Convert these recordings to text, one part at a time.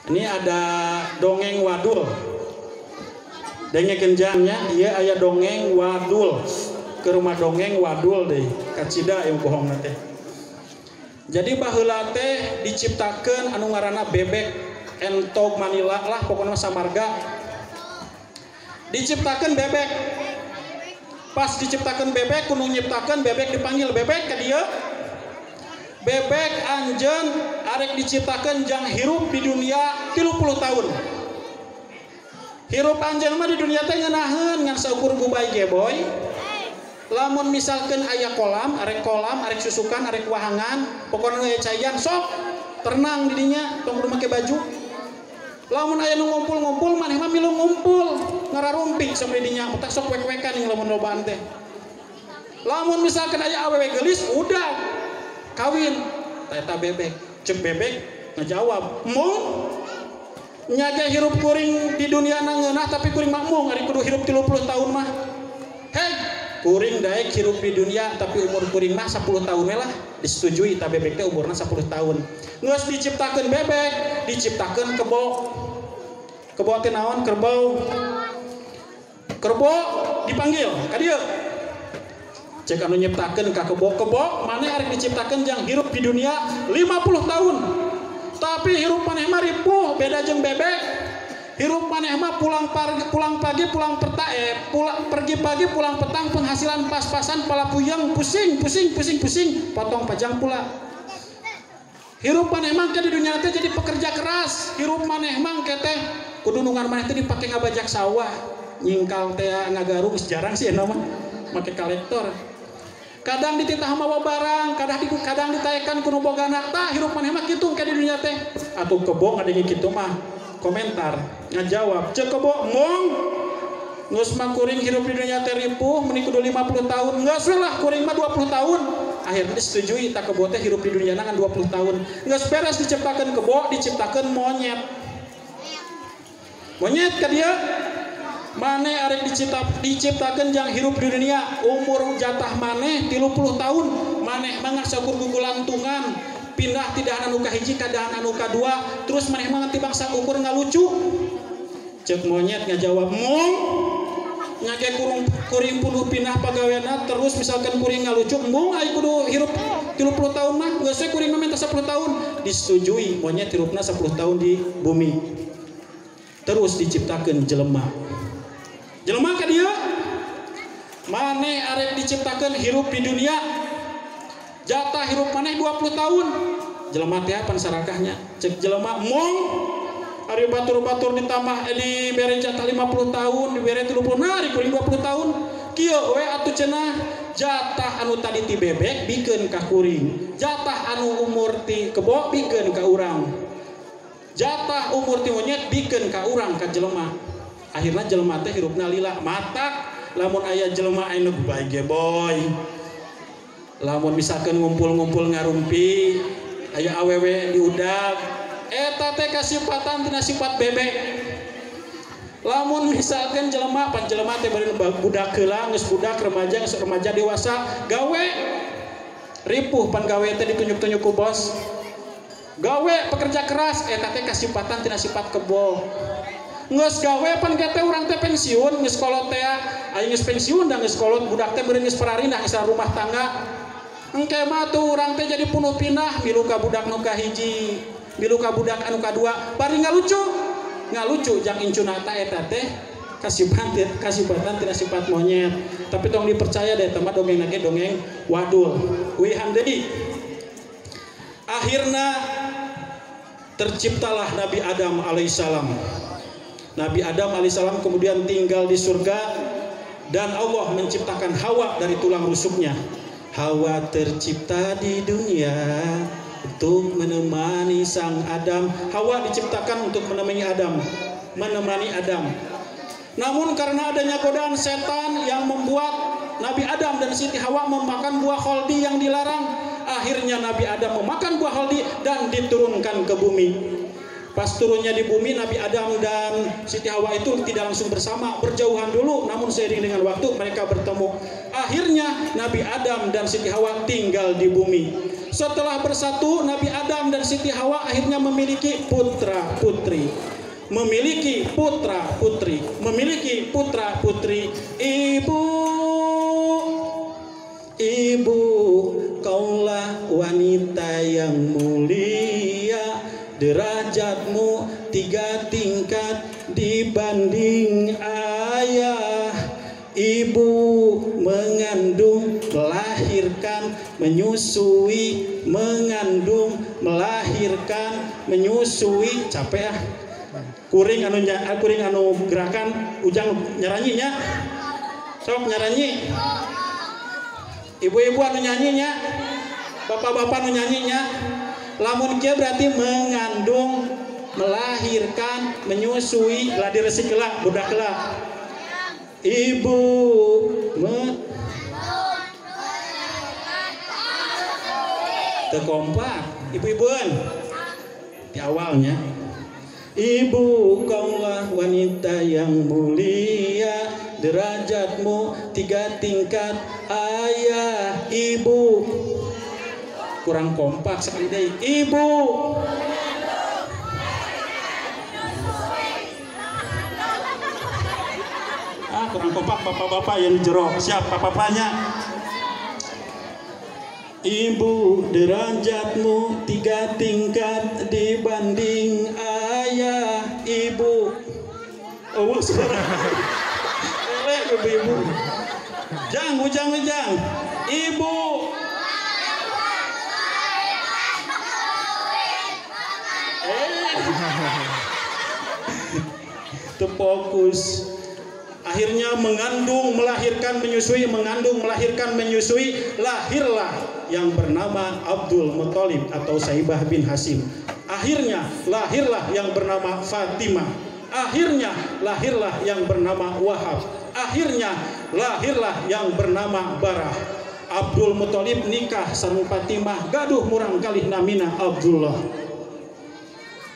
Ini ada dongeng wadul. Denge kenjangnya, iya aya dongeng wadul. Ke rumah dongeng wadul deh, kacida yang bohong teh. Jadi baheula teh diciptakeun anu ngaranna bebek entog Manila lah pokoknya samarga. Diciptakeun bebek. Pas diciptakeun bebek, kudu nyiptakeun bebek dipanggil bebek ka dieu. Bebek anjeun arek diciptakeun jang hirup di dunia 30 tahun. Hirup anjeun mah di dunia teh ngeunaheun ngan saukur gubay geboy. Lamun misalkan aya kolam, arek susukan, arek wahangan, pokona aya caian sok tenang di dinya tong kudu make baju. Lamun aya nu ngumpul-ngumpul maneh mah milu ngumpul, ngararumpik sok di dinya, tah sok wek-wekan yang lamun lobaan teh. Lamun misalkan aya awewe geulis udah kawin, eta bebek, cek bebek ngajawab, "Mung nyage hirup kuring di dunia ngeunah tapi kuring mah mung ari kudu hirup 30 tahun mah." Hei, kuring daek hirup di dunia tapi umur kuring mah 10 tahun we lah. Disetujui ta bebek teh umurna 10 tahun. Geus diciptakeun bebek, diciptakeun kebo. Kebo teh naon? Kerbau. Kerbau dipanggil ka dieu. Cek anu nyiptakeun ka kebo, kebo maneh arek diciptakeun jang hirup di dunia 50 tahun. Tapi hirup maneh mah ripuh beda jeung bebek. Hirup maneh mah pulang pagi pulang petang, pergi pagi pulang petang, penghasilan pas-pasan, pala puyeng, pusing pusing pusing pusing, potong pajang pula. Hirup maneh mah di dunia teh jadi pekerja keras. Hirup maneh mah teh kudu nungan maneh teh dipake ngabajak sawah, nyingkal teh ngagarung jarang sih eta mah make kolektor. Kadang dititah mawa barang, kadang ditaekan ku nu bogana. Tah hirup maneh mah kitu ke di dunia teh. Atuh kebo ngadenge kitu mah komentar, ngajawab, cek kebo mong geus mah kuring hirup di dunia teh ripuh meni kudu 50 tahun. Geus we lah kuring mah 20 tahun. Akhirnya disetujui tak kebo teh hirup di dunia ngan 20 tahun. Geus beres diciptakeun kebo, diciptakeun monyet. Monyet ka dieu maneh arek diciptakeun jang hirup di dunia umur jatah maneh 30 tahun. Maneh mah ngan saukur gugulantungan, pindah ti dahan anu kahiji ka dahan anu kadua, terus maneh mah ngan ti bangsa ukur ngalucu. Cek monyet ngajawab, "Mong nyake kuring puluh pindah pagaweana terus misalkan kuring ngalucu, mong ai kudu hirup 30 tahun mah, geus we kuring mah minta 10 tahun." Disetujui monyet hirupna 10 tahun di bumi. Terus diciptakeun jelema. Jelema ka dieu maneh arek diciptakeun hirup di dunia jatah hirup maneh 20 tahun. Jelema teh pan sarakahnya. Cek jelema mong ari batur-batur ditambah dibere jatah 50 tahun, dibere 30, nah ari kuring 20 tahun. Kieu we atuh cenah jatah anu tadi ti bebek bikeun ka kuring, jatah anu umur ti kebo bikeun ka urang, jatah umur ti monyet bikeun ka urang ka jelema. Akhirnya jelema teh hirupna lila matak. Lamun aya jelema anu bae ge boy, lamun misalkan ngumpul-ngumpul ngarumpi aya awewe diudag, eta teh kasipatan tina sifat bebek. Lamun misalkan jelema pan jelema teh bari budak heula geus budak remaja geus remaja dewasa gawe ripuh pan gawe teh ditunjuk-tunjuk ku bos, gawe pekerja keras, eta teh kasipatan tina sifat kebo. Geus gawe pan teh urang teh pensiun geus kolot teh aya geus pensiun da geus kolot budak teh meureun geus pararinah geus rumah tangga. Engke mah tuh urang teh jadi punuh pinah milu ka budak nu kahiji, milu ka budak anu kadua, bari ngalucu. Ngalucu jang incuna ta eta teh kasipatan tina sifat monyet. Tapi tong dipercaya deh mah dongeng lagi dongeng wadul. Wihan deui. Akhirna terciptalah Nabi Adam alaihissalam. Nabi Adam alaihissalam kemudian tinggal di surga dan Allah menciptakan Hawa dari tulang rusuknya. Hawa tercipta di dunia untuk menemani sang Adam. Hawa diciptakan untuk menemani Adam, menemani Adam. Namun karena adanya godaan setan yang membuat Nabi Adam dan Siti Hawa memakan buah kholdi yang dilarang, akhirnya Nabi Adam memakan buah kholdi dan diturunkan ke bumi. Pas turunnya di bumi, Nabi Adam dan Siti Hawa itu tidak langsung bersama, berjauhan dulu, namun seiring dengan waktu mereka bertemu. Akhirnya Nabi Adam dan Siti Hawa tinggal di bumi. Setelah bersatu, Nabi Adam dan Siti Hawa akhirnya memiliki putra putri. Memiliki putra putri, memiliki putra putri. Ibu, ibu, kaulah wanita yang mulia, derajatmu 3 tingkat dibanding ayah. Ibu mengandung, melahirkan, menyusui, mengandung, melahirkan, menyusui. Capek ah. Kuring anu kuring anu gerakan ujang nyaranyinya. Sok nyaranyi. Ibu-ibu anu nyanyinya, bapak-bapak anu nyanyinya. Lamun kieu berarti mengandung, melahirkan, menyusui, lah diresik lah, budak lah. Ibu terkompak, ibu-ibuan di awalnya. Ibu, kaulah wanita yang mulia, derajatmu 3 tingkat ayah. Ibu, kurang kompak sekali deh. Ibu, ah kurang kompak bapak-bapak yang jerok. Siap bapak-bapaknya. Ibu, derajatmu 3 tingkat dibanding ayah. Ibu, oh suara elek ibu-ibu. Jang, ujang, ujang. Ibu, terfokus. Akhirnya mengandung, melahirkan, menyusui, mengandung, melahirkan, menyusui, lahirlah yang bernama Abdul Muthalib atau Saibah bin Hasim. Akhirnya lahirlah yang bernama Fatimah. Akhirnya lahirlah yang bernama Wahab. Akhirnya lahirlah yang bernama Barah. Abdul Muthalib nikah sareng Fatimah, gaduh murang kalih namina Abdullah.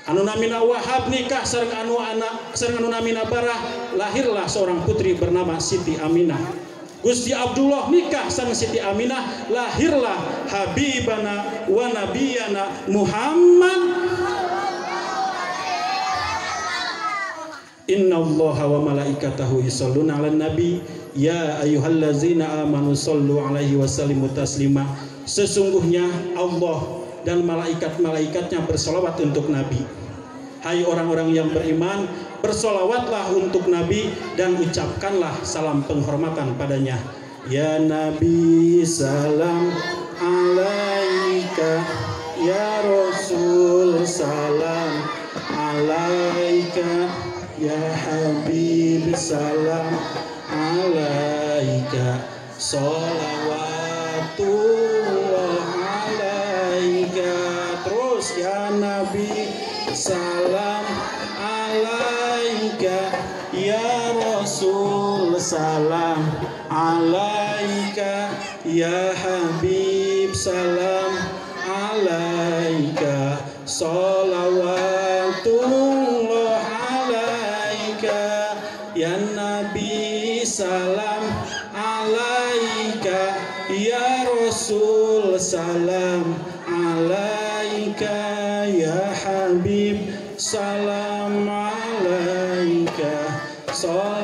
Anu namina Wahab nikah sareng anu anak sareng anu namina Barah, lahirlah seorang putri bernama Siti Aminah. Gusti Abdullah nikah sareng Siti Aminah, lahirlah Habibana wa Nabiyana Muhammad. Innallaha wa malaikatahu yusholluna 'alan nabi ya ayyuhallazina amanu shollu 'alaihi wa sallimu taslima. Sesungguhnya Allah dan malaikat-malaikatnya bersolawat untuk Nabi. Hai orang-orang yang beriman, bersolawatlah untuk Nabi dan ucapkanlah salam penghormatan padanya. Ya Nabi salam alaika, ya Rasul salam alaika, ya Habib salam alaika, sholawatullah alaika. Terus ya Nabi salam alaika, ya Rasul salam alaika, ya Habib salam alaika, sholawatullah alaika, ya Nabi salam alaika, ya Rasul salam alaika, ya Habib salam alaika, sholawatullah